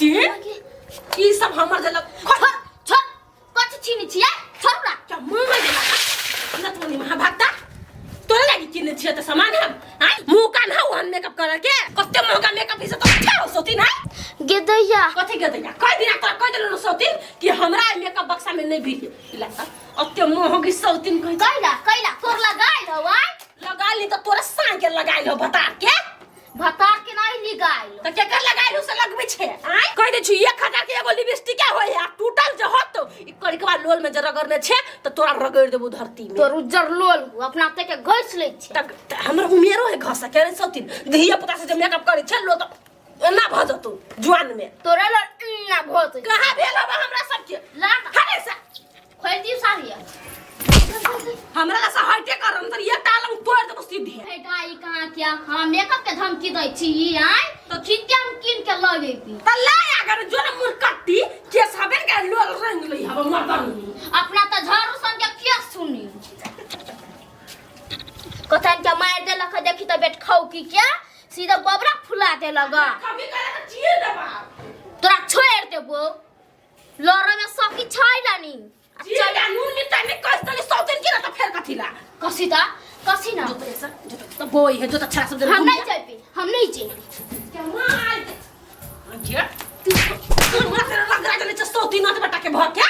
की ई सब हमर देलक। छोड़ छोड़, कथी छीनी छियै? छोड़ू ना। क्या मुंह में देलक नतमनी महाभक्ता? तोरे लागी किने छियै त सामान हम आय मुंह कान हौ हम मेकअप करे के कते महंगा मेकअप ई से तो अच्छा हो सोती ना। गेदैया। कथी गेदैया? कई दिना तोरा कह देलौ सौतीन कि हमरा ई मेकअप बक्सा में नहीं भिड़ी इलाका अते महंगी सौतीन कहि। कैला कैला तोर लगाइल हौ? आय लगा ली त तोरा साँझ के लगाइल हो बता के। भतार के नहीं लगाइल। त केकर लगाइल हो से लगबै छै? आय कह दे छी 1000 के एगो लिपस्टिक होय आ टूटल जे होत ई करिकवा लोल में जे रगड़ने छै त तोरा रगड़ देबो धरती में। तोर उज्जर लोल हु अपना ते के घस लै छै। त हमर उमेरो है घस के रे सौतीन, धिया पुता से जे मेकअप करै छै लो त एना भ जतौ जुआन में। तोरा ल एना भ जतौ। कहाँ भेल हबा हमरा सबके? ला ना। हरे से खोल दियौ साड़ी। हमरा ला से हटे करम त एक टालंग तोड़ देबो सीधे। बेटा ई कहाँ क्या हम मेकअप के धमकी दै छी ई? आय तो खिद्या हम किन के लगेबी। त ला अगर जोन मुरकट्टी केस हबे के लोल रंग लई हबा मर्दानी। अपना त झाड़ू सन के केस सुनी कथन के मार देलक है, देखी त बेट खाऊ की क्या सीधा बबरा फुला देलक। कभी करे त चीर देबा। तोरा छोड़ देबो लड़ में सकी छै लानी। चीर दे नून मिर्चाई में कस दली सौतन की ना त फेर कथी ला? कसी ता कसी ना। जो तो ऐसा जो तो बोई है जो तो अच्छा सब। हम नहीं जेबी, हम नहीं जेबी। क्या मार जे तू तू हमरा से रगड़ा देले छ सौतीन ना बेटा के भ के।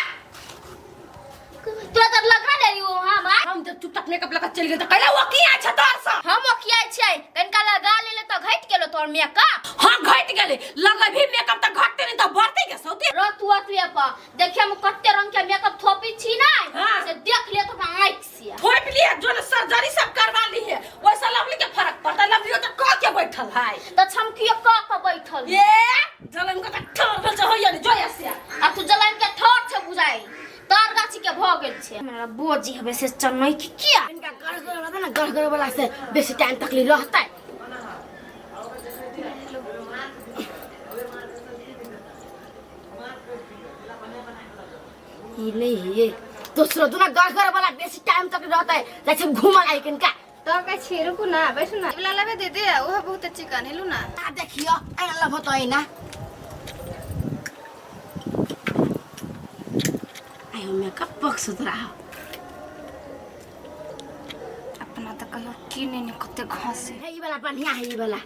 तोरा त लगना ले लियो हम आ। हम जब चुपचाप मेकअप लगा चल गेल त कहला वो की आ छ तोर से? हम ओकिया छियै कनिका लगा लेले त घट गेलो तोर मेकअप। हां घट गेले, लगबी मेकअप त घटते नहीं त बढ़ते के सौती। र तू अतुए पर देखिए हम कते रंग के मेकअप थोपी छी ना। हाँ। से देख ले तो अपना आँख से। थोप लिए जो न सर्जरी सब करवा ली है वैसा लवली के फर्क पड़ता। लवली तो क के बैठल है त छमकियो क के बैठल। ए जलन को त ठोर भेल छ होइया ने जोया से। आ तू जलन के ठोर छे बुझाई तार गाछी के भ गेल छे। हमरा बोजी हबे से चन्नई की किया इनका गड़गड़ वाला ना गड़गड़ वाला से बेसी टाइम तक ली रहता है। ई नहीं है ये दूसरो दुना गड़गड़ वाला बेसी टाइम तक रहता है जैसे घूमल आई किनका। तो का छी रुकू ना बैठू ना वाला लेबे दीदी ओहो बहुत चिकन हेलू ना। आ देखियो एना लभो तो ना आयो मेकअप बॉक्स उतरा हो। अपना तो कहियो की नहीं ने कते घसे है ई वाला बढ़िया है ई वाला।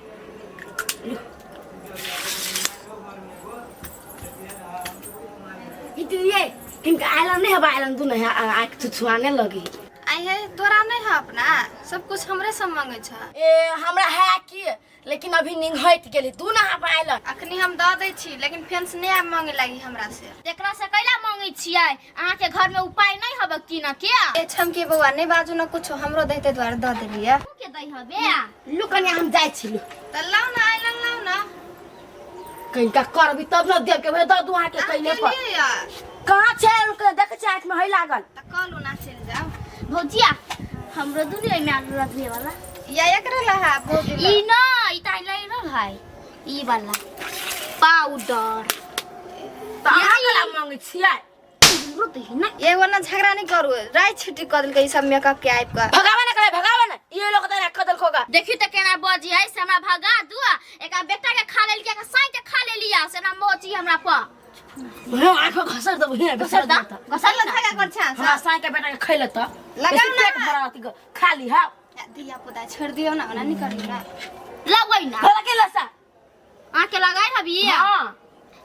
ये इनका आइलैंड नहीं है आइलैंड तू नहीं है आँख छुछुआने लगी। आई है तोरा नहीं है अपना सब कुछ हमरे से मांगे छ। ए हमरा है की लेकिन अभी निंग हट गेली तू ना आप आइलैंड। अखनी हम the they छी लेकिन फेंस नहीं आब मांगे लागी हमरा से। एकरा से कैला मांगे छियै? अहाँ के घर में उपाय नहीं हबे की ना के? ए छमकी बौआ नहीं बाजू ना कुछ हमरो देते द्वार the देलिए। तू के दै हबे? लु कन्या हम जाय छी लु। त लाउ ना आइलैंड लाउ ना। कनिका करबी तब न देब के भे the दू अहाँ के कैले पर। कहाँ छै रुक देख छै आँख में है लागल। त कहलु ना चल जाओ। भौजिया हमरो दुनिया में आलू लगबे वाला। या एकरे ला है भौजी ला। ई ना ई त आइला रहल है ई वाला पाउडर। त अहाँ कला मांगे छियै? हमरो दही ना। एगो ना झगड़ा नहीं करू राय छिटी क देलकै ई सब मेकअप के आइब क। भगावे ना करे भगावे ना ये लोग त रख देलको होगा। देखी त केना बजी है से हमरा भगा दुआ एका बेटा के खा लेलिया के साई के खा लेलिया से ना मोची हमरा पर। हे आँख घसर देबो हे घसर दा घसर ना झगड़ा कर छा हमरा साई के बेटा के खैले त लगाउ ना। पेट भरा अथी खा ली हा। धिया पुता छोड़ दियो ना ओना नहीं करियो ना। लगै ना। भला के लसा आँख के लगाई हबी। हां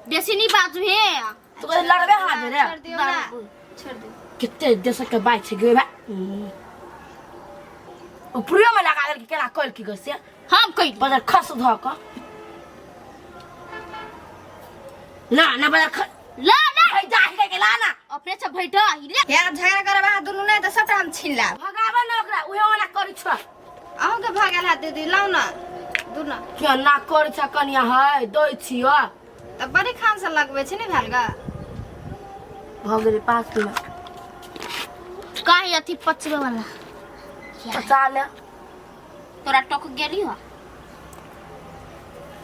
बेसी नहीं बाजू हे। तू कहे लड़बे हाथ रे। छोड़ दियो ना छोड़ दियो। कितने देश के बाइक छै गे बा ऊपरियो में लगा देलकै केना कल की गसे हम कइली। बदर खस ध क ना ना बदर ख ला ना है जा के के ला ना अपने से बैठा ले। यार झगड़ा करब अहाँ दुनू नहीं त सबटा हम छीन लाब। भगाबे ना ओकरा उहे ओना करी छ। अहूँ के भऽ गेल है दीदी लाउ ना दुनू। क्यों ना करी छ कनिया है दै छियो। त बड़ी खान से लगबै छै ने भेल गा। भऽ गेलै 5 मिनट। काहे अथी पचबे वाला पचा ले। तोरा टक गेली हो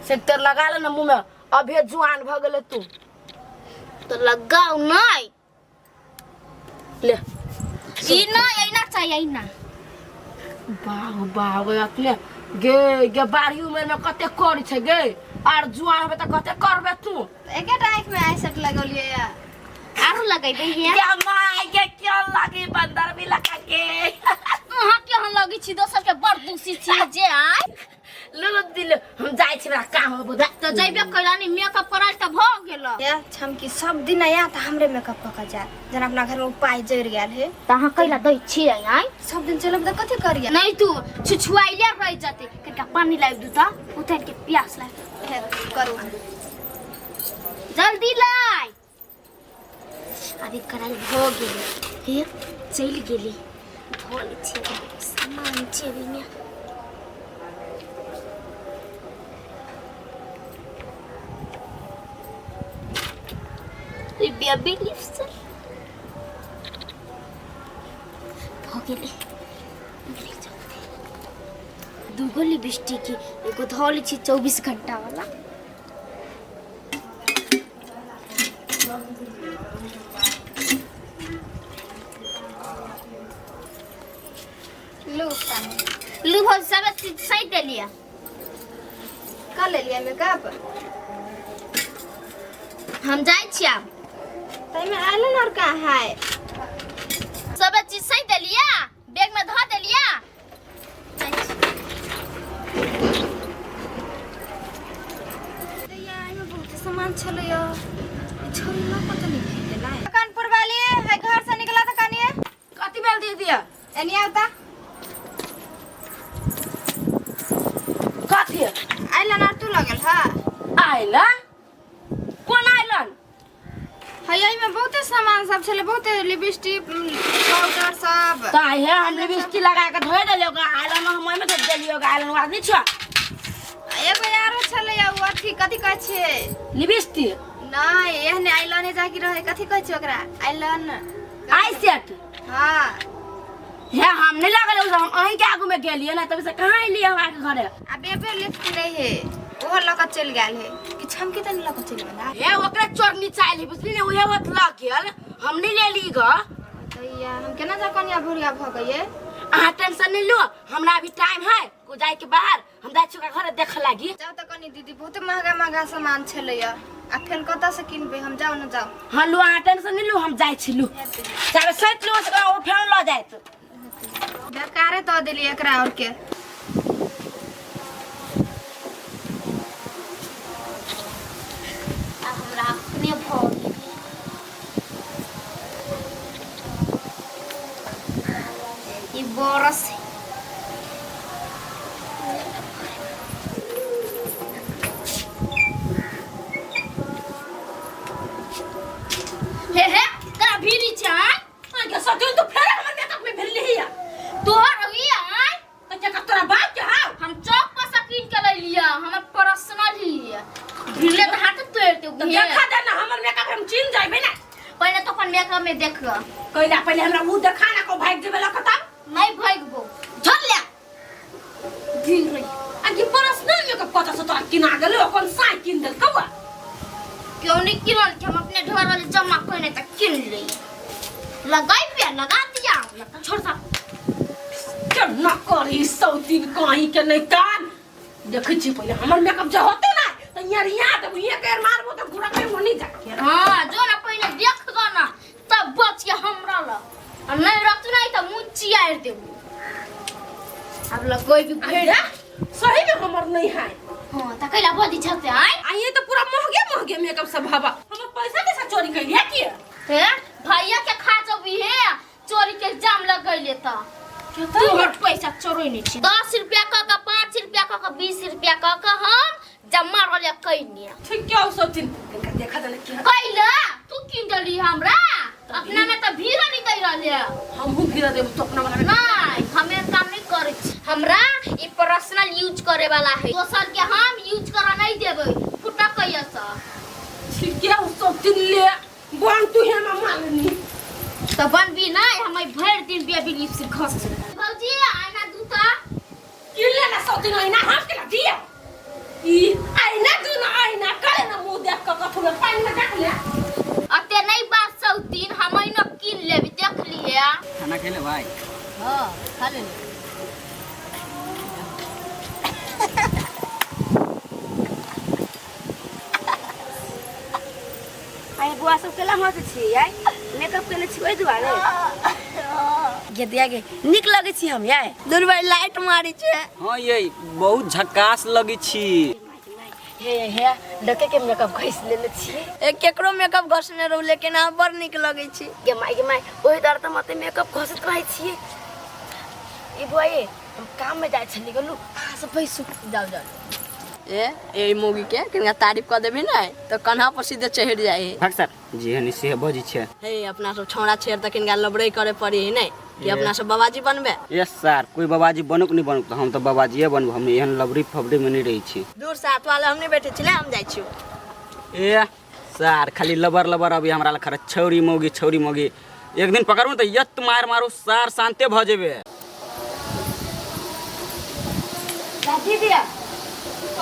से तेल लगा ले ना मुंह में अभी जुआन भ गेलै तू। तो लगाओ नहीं ले ई ना ई ना चाहिए ई ना। बाह बाह गे अपने गे गे बारही उम्र में कते करी छै गे। आर जुआन होबे त कते करबे तू एकेटा आँखि में आई सेट लगौलियै या आरो लगेबै हे क्या माय के क्यों लगी बंदर भी लगा के अहाँ केहन लगै छी दोसर के बड़ दूषी छी जे आय लू दिल हम जाइ छी हमरा काम हो बुझा तऽ जइबे कैलानी मेकअप कराल तऽ भऽ गेल या छमकी सब दिन आया तऽ हमरे मेकअप कऽ के जायत जेना अपना घर में पाइ जरि गेल है तऽ अहाँ कैला दै छियै आय सब दिन चलब तऽ कथी करियै नहीं तू छुछुआइले रह जते कनिका पानी लाबि दू तऽ उतारि के प्यास लाग हे करू जल्दी लाय अभी कराल भऽ गेलै हे चलि गेली धो लै छियै सामान छै ओहिमे बेबी लिपस्टिक भऽ गेलै दूगो लिपस्टिक एगो धऽ लै छी 24 घंटा वाला लू पानी लू भौजी सब चीज सही देलियै कर लेलियै मेकअप हम जाइ छी आब ताहिमे आयल ने और कहाँ है सब चीज सही देलियै बैग में धऽ देलियै जाइ छी। दैया एहिमे बहुते सामान छलै यऽ ई छोरी लऽ कऽ तऽ नहि भागि गेलै कानपुर वाली है घर से निकला तऽ कनिए कथी भेल दीदी एनी आवता कथी आइलन आर तू लगल हा आइलन कोन आइलन है एहिमे बहुते सामान सब छलै बहुते लिपस्टिक पाउडर सब तऽ हे हम लिपस्टिक लगा के धोए देलियो आइलन हम ओहिमे धो देलियो आइलन आदमी छ एगो आरो छलै उ अथी कथी कहै छियै लिपस्टिक नहि एहने आइलने जाकी रहै कथी कहै छियै ओकरा आइलन आई सेट हाँ हे हम नहीं लागल हम अहीं के आगू में गेलिए ना तब से कहाँ अइलिए हम आके घरे आ बेबे लिफ्ट नहीं है ओहो लऽ कऽ चलि गेल है कि हम के तनी लऽ कऽ चलि गेल हे ओकरा चोरनी चाइल बुझली ने उहे होत लग गेल हम नहीं ले ली ग दैया हम केना जा कनिया भुरिया भऽ गइए अहाँ टेंशन नहीं लो हमरा अभी टाइम है को जाए के बाहर हम जाइ छी ओकरा घरे देख लागी जाउ तऽ कनी दीदी बहुते महंगा महंगा सामान छलैया आ फेन कतऽ से किनबै हम जाउ ने जाउ हाँ लू अहाँ टेंशन नहीं लू हम जाइ छी लू चाहे सैत लू से ओ फेन लऽ जायत बेकारे दऽ देलियै एकरा और के आब हमरा अपने भऽ गेलै ई बरस है हे हे तोरा भीड़ी छै आँय? आगे सजन तो फेर हमर मेकअप में भेल लिहिया तोहर ई आँय? तो जका तोरा बाप के हाव हम चौक पर से कीन के लैलियै हमर पर्सनल ही भिड़ले तऽ हाथ तोड़ि तो देबू देखा दे ना हमर मेकअप हम चिन जाइबे ना पहिले तो अपन मेकअप में देख कइला पहिले हमरा मुंह देखा ना को भाग जेबे लक तब नहीं भागबो झल ले भिड़ रही आ कि पर्सनल मेकअप कत से तोरा किना गेलो कोन साइ किन देल कौआ क्यों नहीं किनल कि हम अपने घर वाले जमा कोई नहीं तक किन ले लगाई पे लगा दिया लगा छोड़ सा केना करी सौ दिन कहीं के नहीं कान देखै छी पहिले हमर मेकअप जे होते ना त यार यहाँ त ये के मारबो त घुरा के होनी जा हाँ जो ना पहले देख गो ना तब बच के हमरा ल आ नहीं रखतु नहीं तो मुंह चियार देबू अब लगोई भी अरे सही में हमर नहीं है हाँ त कैला बदी छते आय आ ये तो पूरा महंगे महंगे मेकअप सब हवा हमर पैसा कैसा चोरी कैलिया की हे भैया के खा जबी हे चोरी के जाम लगैले त तोहर पैसा चोरी नहीं छी 10 रुपया क के 5 रुपया क के 20 रुपया क के हम जमा रहले कैनी ठीक क्या सब दिन कनका देखा देने की कैला तू किन देली हमरा अपना में त भीड़ नहीं दे रहले हमहू भीड़ देब तो अपना वाला में नहीं हम एहन काम नहीं करै छी हमरा ई पर्सनल यूज करे वाला है दोसर के हम यूज करे नहीं देबै फुटा कैया से ठीक क्या सब दिन ले बन तू हे मालनी तो बनबी नहीं हम भरि दिन बेबी लिप्स घस भौजी आना दूता किन ले ना सब दिन आईना हाथ के दिया ई आईना दू ना आईना करे ना मुंह देख के कथु में पानी में डाक ले अते नहीं बात सौ दिन हम न किन लेबी देख लिए खाना खेले भाई हाँ खा लेली बौआ सब केला हंसै छी याय मेकअप केने छी ओहि दुआरे गे दिया गे नीक लगै छी हम याय दूर भाई लाइट मारी छे। हाँ ये बहुत झकास लगी छी। हे हे डके के मेकअप घसि लेने छी। ए केकरो मेकअप घसने रहू लेकिन अहाँ बड़ नीक लगै छी। गे माय गे माय ओहि दर तऽ मते मेकअप घसैत रहै छियै। ई बौआ ये हम काम में जाइ छली गेलू अहाँ सब बैसू। जाउ जाउ ए ए मोगी के कनिका तारीफ कऽ देबही ने तऽ कन्हा पर सीधे चढ़ि जाइ है। भाग सर जी हनी से बजी छे। हे अपना सब छौड़ा छेड़ तऽ कनिका लबड़े करे पड़ी है ने कि अपना सब बाबाजी बनबे। यस सर कोई बाबाजी बनुक नहीं बनुक तो हम तो बाबाजीए बनबो, हम एहन लबड़ी फबड़ी में नहीं रही छी। दूर साथ वाला हम नहीं बैठे छिले हम जाइ छी। ए सर खाली लबर लबर अभी हमरा लग खरा छौरी मौगी छौरी मौगी एक दिन पकड़ू तो यत मार मारू सार शांते भ जेबे। दीदी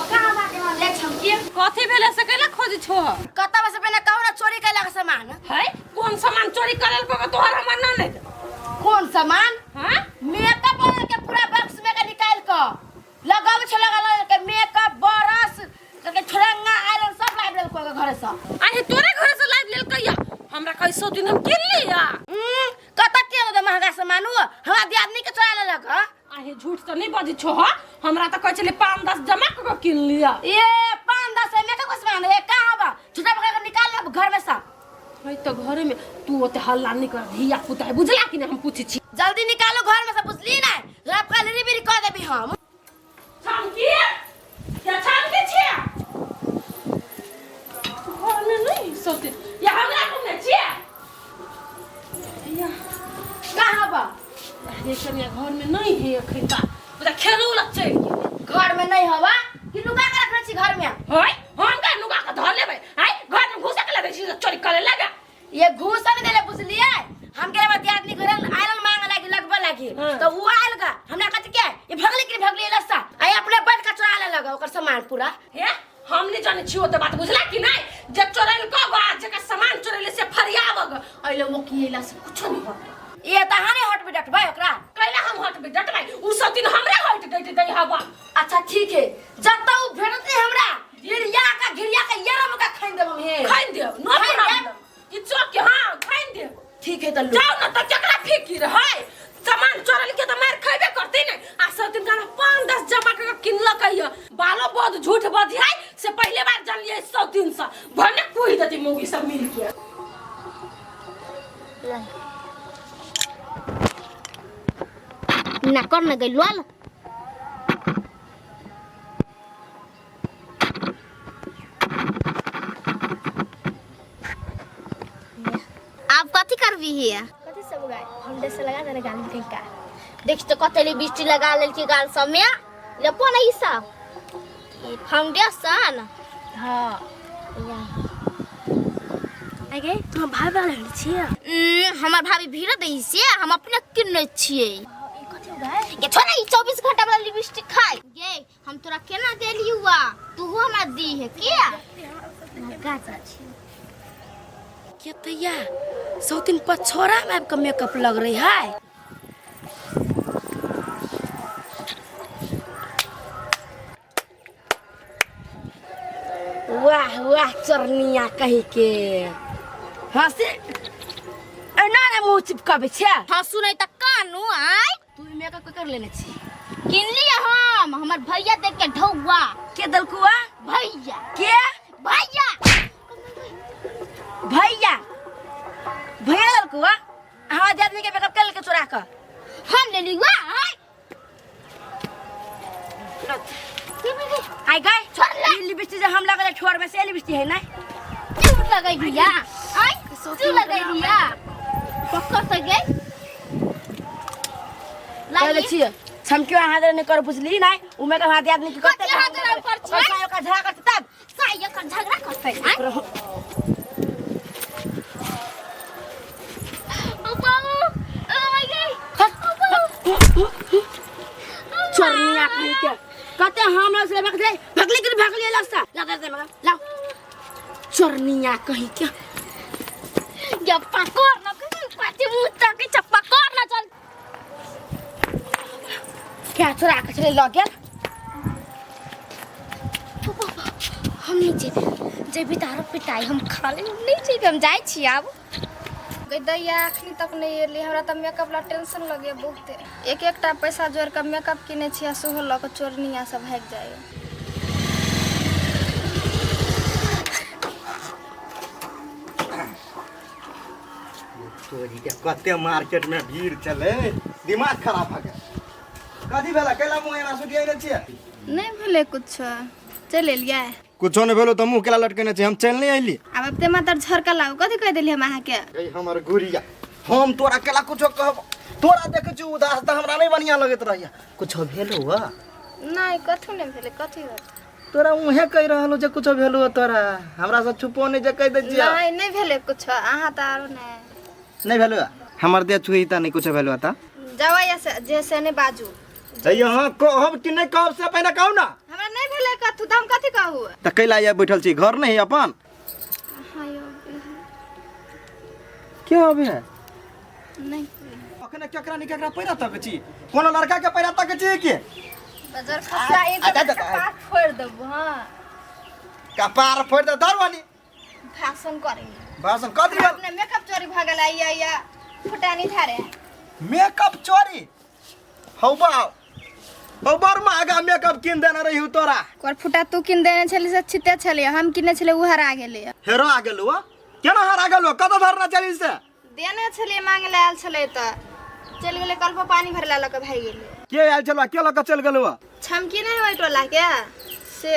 कहाँ ले छमकी कथी भेलै से कैला खोजै छो? कतऽ से पहिने कहू ना चोरी कैला सामान है? कोन सामान चोरी करल को तोहर हमर ना नहीं। कोन सामान? हां मेकअप वाला के पूरा बॉक्स में के निकाल क लगाव छ लगा के मेकअप ब्रश के छोरंगा आयरन सब लाइब लेल को घर से। अरे तोरे घर से लाइब लेल कहिया? हमरा कैसो दिन हम किन लिया। कत के दे महंगा सामान हो हमरा दियादनी के चोरा लेलक। हां अहे झूठ त नहीं बजै छो। हां हमरा त कहै छले 5-10 जमा क के किन लिया। ए 5-10 मेकअप के सामान है कहां बा? छोटा पकड़ के निकाल ले घर में से। है त घरे में तू ओते हल्ला नहीं कर धिया पुता है बुझला कि नहीं? हम पूछै छी जल्दी निकालो घर में से बुझली ना लपका लेरी बेरी कह देबी हम। छमकी या छमकी छिया घर में नहीं सोते या हमरा रूम में छिया या कहां बा? अरे कन्या घर में नहीं है अखन ता बुझा खेलू ला चल गेलै। घर में नहीं हवा कि लुका के रखने छी घर में? होय हम का लुका के धर लेबै? आय घर में घुसा के लगे छी चोरी करे लगा। ये घूसा नहीं देले बुझलिए हम के बाद आदमी घर आयरन मांगे लागी लगबे लागी तो उ आयल गा हमरा कहत के ये भगली कि भगली लस्सा आई अपने बैठ के चोरा ले लगा ओकर सामान पूरा। हे हम नहीं जाने छियो त बात बुझला कि नहीं? जे चोरल को बा जेकर सामान चोरले से फरियावग अइले वो की एला से कुछो नहीं होत। ये त हाने हट भी डटबै ओकरा कैला हम हट भी डटबै उ सब दिन हमरे हट डट दई हवा। अच्छा ठीक है जब तक उ भेटत नहीं हमरा गिरिया का येरा मका खाइन देब हम। हे खाइन देब नो प्रॉब्लम कि चौक के हां खाइन देब। ठीक है त लो जाओ ना त केकरा फिकिर है? सामान चोरल के त मार खैबे करते ने आ सब दिन गाना 5-10 जमा के किनलक है बालो बहुत झूठ बजी है से पहले बार जान लिए 100 दिन से भने कोई दती मौगी सब मिल के। ना कर न गई लोल आप कथी करबी हिया? कथी सब गाय फाउंडेशन लगा देने गाल में कहीं का देख तो कते लिपस्टिक लगा लेल के गाल सब में लेपो ना ई सब फाउंडेशन। हां आगे तुम भाभी वाला छियै? हमर भाभी भीड़ दै से हम अपने किनने छियै। ई कथी गाय? गे छोड़ ई 24 घंटा वाला लिपस्टिक खाइ गे हम तोरा केना देली हुआ तू हमरा दी है के लगा जा छी के तैया सौ दिन पर छोरा में आबि के मेकअप लग रही है। वाह वाह चरनिया कही के हंसी एना ने मुंह चिपकाबै छै। हंसू नहीं त कानू आय तू मेकअप के कर लेने छी? किन लिया हम हमर भैया देख के ढौआ के दलकुआ? भैया के भैया भैया भैया दलकुआ हाँ आदमी के मेकअप कर के चोरा के हम ले लिया आय आई गए ई लिपस्टिक जे हम लगले ठोर में से लिपस्टिक है ना क्यों लगई भैया आय क्यों लगई भैया पक्का से गई कहले छियै छमकियो अहाँ दे कर बुझली नै उ मेकअप हाथ आदमी के करते कथी हाथ दे कर छियै? पैसा ओकरा झगड़ा करते तब साई एकर झगड़ा करते आय ओ बाबू ओ my गई चोरनिया कहीं के कहते हम लोग से भगले भगले के भगले लस्सा लगा दे मगर लाओ चोरनिया कहीं के या पकड़ ना पाती मुंह तक के पकड़ ना चल क्या चोरा के चले लग गेल। हम नहीं जेबे जेबी तारो पिटाई हम खाली नहीं जेबी, हम जाइ छी आब। गई दैया अखनी तक नहीं एली, हमरा तऽ मेकअप ला टेंशन लगे बहुते। एक एकटा पैसा जोड़ के मेकअप किने छी आ सेहो लऽ के चोरनिया सब भागि जाइए। चोरी के कते मार्केट में भीड़ चले, दिमाग खराब भऽ गेल। कथी भेला कैला मुँह एना सुटियाने छियै? नहीं भेलै कुछो, चलि एलियै। कुछो नहीं भेलो तऽ मुँह केला लटकेने छै, हम चलि नहीं अयली। आब एते मात्र झरका लागू, कथी कहि देलियै हम अहाँके? गई हमर गुड़िया, हम तोरा केला कुछो कहब? तोरा देखै छी उदास तऽ हमरा नहीं बढ़िया लगैत रहैया। कुछो भेलो हुआ? नहीं, कथू नहीं भेलै, कथी होत? तोरा उहे कहि रहलो जे कुछो भेलो हुआ तोरा, हमरा से छुपो नहीं जे कहि दै छियै। नहीं, नहीं भेलै कुछो, अहाँ तऽ आरो नहीं। नहीं भेलो हुआ? हमर देह छुई तऽ नहीं कुछो भेलो हुआ तऽ? जाओ या से जे से नहीं बाजू। यहाँ कहब कि नहीं कहब से पहिने कहू ना। हमरा नहीं भेलै कथू तऽ हम कथी कहू? तऽ कैला या बैठल छी, घर नहीं अपन? हाँ यौ। क्यों अबे है? नहीं। अखने केकरा नहीं केकरा पैरा तक छी? कोनो लड़का के पैरा तक छी के? बजर खसा ई तऽ कपार फोड़ देबो। हाँ कपार फोड़ दे दरवानी। भाषण करे। भाषण कथी भेल? अपने मेकअप चोरी भऽ गेल या या फुटानी धारे। मेकअप चोरी? हौ बाप, हौ बड़ महगा मेकअप किन देने रही तोरा। कर फुटा तू किन देने छली से छिते छली, हम किने छले उ हरा गेलै। हेरा गेलौ? केना हरा गेलौ? कतऽ धरना चली से? देने छली, मांगे ले आयल छलै तऽ चलि गेलै, कल पर पानी भरला लऽ के भागि गेलै। के आयल छलौ? के लऽ के चलि गेलौ? छमकी नहि होइ टोला के से।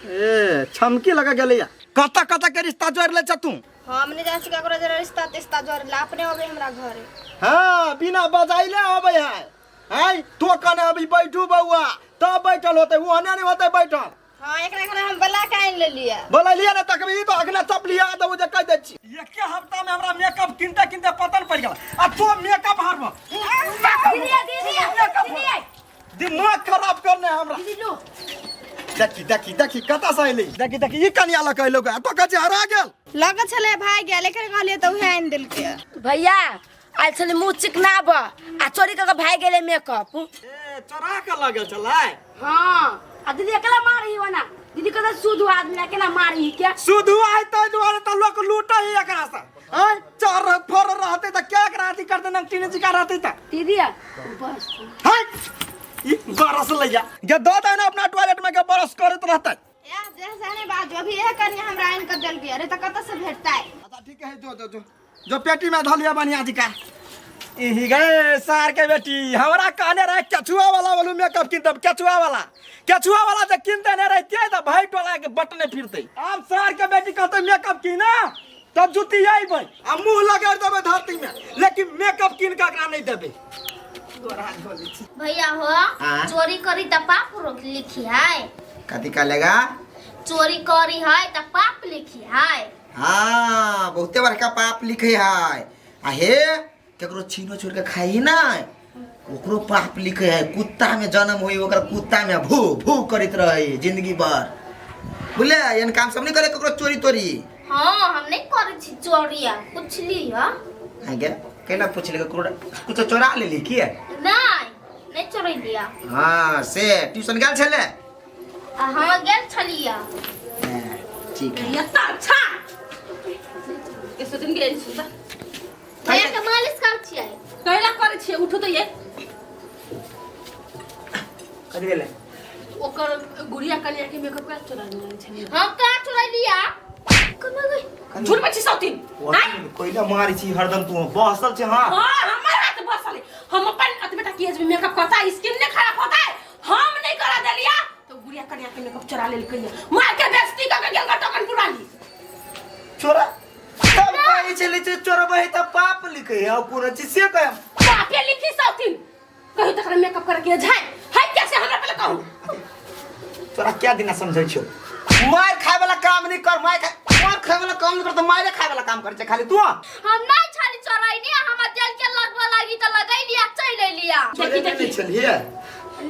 ए छमकी लगा गेलैया। कतऽ कतऽ के रिश्ता जोड़ि लै छ तू? हम नहीं जानै छी ककरो जरा रिश्ता तिश्ता जोड़ि ले, अपने अबै हमरा घरे। हाँ बिना बजाइले अबै है। आय तो कने अभी बैठू बौआ तब बैठल होते, ओहने नहीं होते बैठल। हाँ एकरा घरे हम बला के आनि लेलियै। बोललियै ने तकबी तो अगला चप लिया तऽ जे कहि दै छी। एके हफ्ता में हमरा मेकअप किनते किनते पतन पड़ि गेल आ तो मेकअप हारब। दिमाग खराब करने हमरा। देखी देखी देखी कतऽ से अयलै? देखी देखी ई कनिया लऽ के अयलौ आ तो कहै छै हरा गेल। लगै छलै भागि गेल, एकर कहलियै तऽ उएह आनि देलकै। भैया आयल छलै मुँह चिकनाब आ चोरी कऽ के भागि गेलै मेकअप। ए चोरा के लऽ गेल छलै? हाँ आ दीदी अकेला मारी ओना, दीदी कहै सुधु आदमी केना मारी के? सुधु आइ ताहि दुआरे तऽ लोक लूटै है एकरा से। आँय चोर फोर रहतै तऽ के एकरा अथी करतै, नंगटी चिका रहतै तऽ? दीदी बस है ई बरस लैया गे दऽ दे ने अपना टॉयलेट में के बरस करैत रहतै। या जे से नहीं बाजू, अभी इएह कनिया हमरा आनि कऽ देलकै, अरे तऽ कतऽ से भेटतै? अच्छा ठीक है, जो जो जो जो पेटी में धलिया बढ़िया जी का। इही गए सार के बेटी, हमरा कहने रहे केचुआ वाला बोलू मेकअप किन देब, केचुआ वाला केचुआ वाला जे किन देने रहतियै तऽ भाई टोला के बटने फिरतै। आब सार के बेटी कहतै मेकअप किना तब जुती अयबै आ मुँह लगा देबै धरती में, लेकिन मेकअप किन के एकरा नहीं देबै। भैया हो चोरी करी त पाप लिखी है। कथी कहलेगा? चोरी करी है त पाप लिखी है। हाँ बहुते बड़का पाप लिखे है। आ हे केकरो छीनो छोड़ के खाई ना ओकरो पाप लिखे है। कुत्ता में जन्म होई ओकर कुत्ता में भू भू करत रहे जिंदगी भर, बुझले? एहन काम सब नहीं करे केकरो चोरी तोरी। हाँ हम नहीं करे छी चोरिया, पूछली हां आगे केना पूछले? केकरो कुछ चोरा लेली की? नहीं नहीं चोरी लिया। हाँ से ट्यूशन गेल छले? हाँ गेल छलिया। ठीक है। ये तो अच्छा के दिन गेल छी भैया के मालिश कर छियै। कैला करै छियै? उठू तऽ ये कथी भेलै? ओकर गुड़िया कनिया के मेकअप का चोरा लेने छलियै। हम का चोरा लिया? कमा गई झूठ में छी सौतीन। कोइला मारी छी हरदम तू बहसल छै। हां हां हमर हाथ बसल, हम अपन अत बेटा की हजबी मेकअप करता स्किन ने खराब होता है, हम नहीं करा देलिया तो गुड़िया कनिया के मेकअप चोरा लेलकै। मार के बेइज्जती क के गेल टोकन पुराली चोरा तब कहै छलै जे चोरबै त पाप लिखै है कोनो चीज से कह पापे लिखी सौतीन। कहियो तकरा मेकअप कर के जाय है कैसे हमरा पहले कहू। तोरा क्या दिना समझै छौ? मार खाय वाला काम नहीं कर, मार खाय वाला काम नहीं कर त मारे खाय वाला काम कर छै खाली तू। हम नहीं छाली चोराई नहीं, हमर दिल के लगवा लागी त लगै लिया चल लिया। देखी देखी चलिए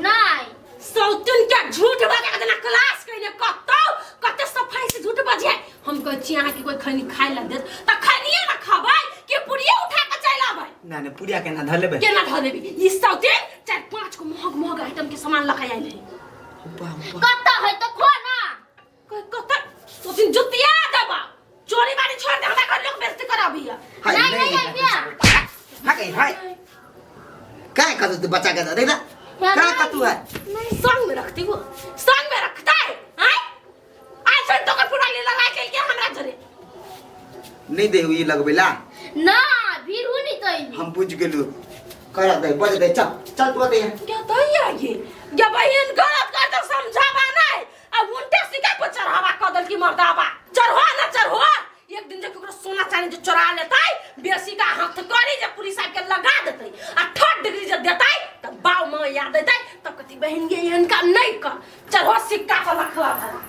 नहीं सौतीन के झूठ बाजे के जना क्लास कइने कतौ कते सफाई से झूठ बाजे। हम कहै छी अहाँ के कोई खैनी खाय ला देत त खैनिए ना खबै कि पुड़िया उठा के चल आबै? ना ना पुड़िया केना धर लेबै? केना धर लेबै? ई सौतीन 4-5 को महग महग आइटम के सामान लगा आइल है। कत है त खो ना। कत तो दिन जुतिया देबा चोरी बारी छोड़ दे हमरा घर लोग बेइज्जती कराबी है हाय नहीं नहीं भैया हाय गई हाय काय का तू बच्चा के देख ना का का तू है संग में रखती वो संग में रखता है हैं आज से तो कर पुरानी लगा के के हमरा जरे नहीं दे ई लगबेला ना भीरू नहीं तो हम बुझ गेलू कर दे बज दे चल चल तू दे क्या तो ये ये बहन गलत कर तो समझावा नहीं अब उल्टे सिक्का पर चढ़ावा कर दल की मर्दावा चढ़वा ना चढ़वा एक दिन जे केकरो सोना चांदी जे चोरा लेतै बेसी का हाथ करी जे पुलिस आके लगा देतै आ थर्ड डिग्री जे देतै तब बाव माँ याद देतै तब कथी बहन ये एहन काम नहीं कर चढ़वा सिक्का पर रखवा भला।